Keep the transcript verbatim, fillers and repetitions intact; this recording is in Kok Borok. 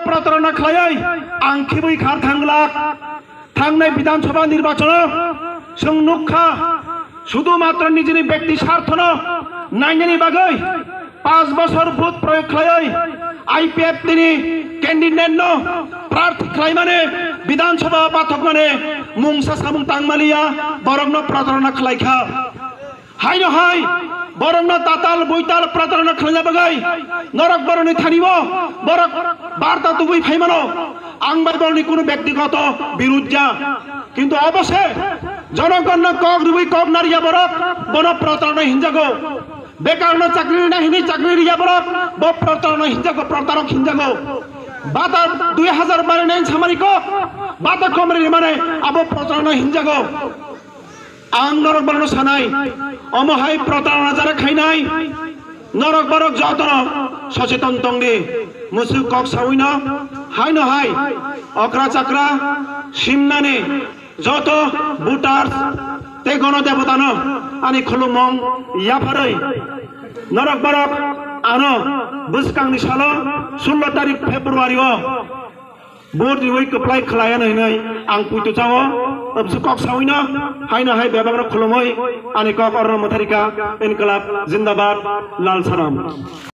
protarona khlaiwi ang khibwi khar thang glak. Thangnai Bidhan Sabha nirbachano chwng nukha, sudhu matro nijini byakti sarthono nainani bagwi panch bochor vote proyog khlaiwi I P F T ni candidate no prarthi khlaimani Bidhan Sabha pathokmani mungsa samung tangmaliya borokno protarona khlaikha. Haino hai borokno tatal buital protarona khlaina bagwi norok borokni thani o borok barta tubui phaimano. Ang bai borokni kunu byaktigoto birud ya, kintu obose jonogonna kok rwui kok nariya borok bono protarona hinjago. Bekarno chakri rina hini chakri riya borok bo protarona hinjago, protarok hinjago. Bata dui hajar bari nine samani kok bata komri rimane abo protarona hinjago. Ang norok borokno sanai, omo hai protarona jara khainai, norok borok jotono socheton tongdi, musuk kok sawino, haino hai okra chakra simnani joto voters tei gono debotano ani khulumung yapharwi norok borok ano bwskangni salo sullo tarik February o Vote riwi kwplai khlaiya hinwi ang puitu chao, absu kok sawino, haino hai bebakno khulumwi ani kok orno mwtharika, Inqilab Zindabad, Lal Salam.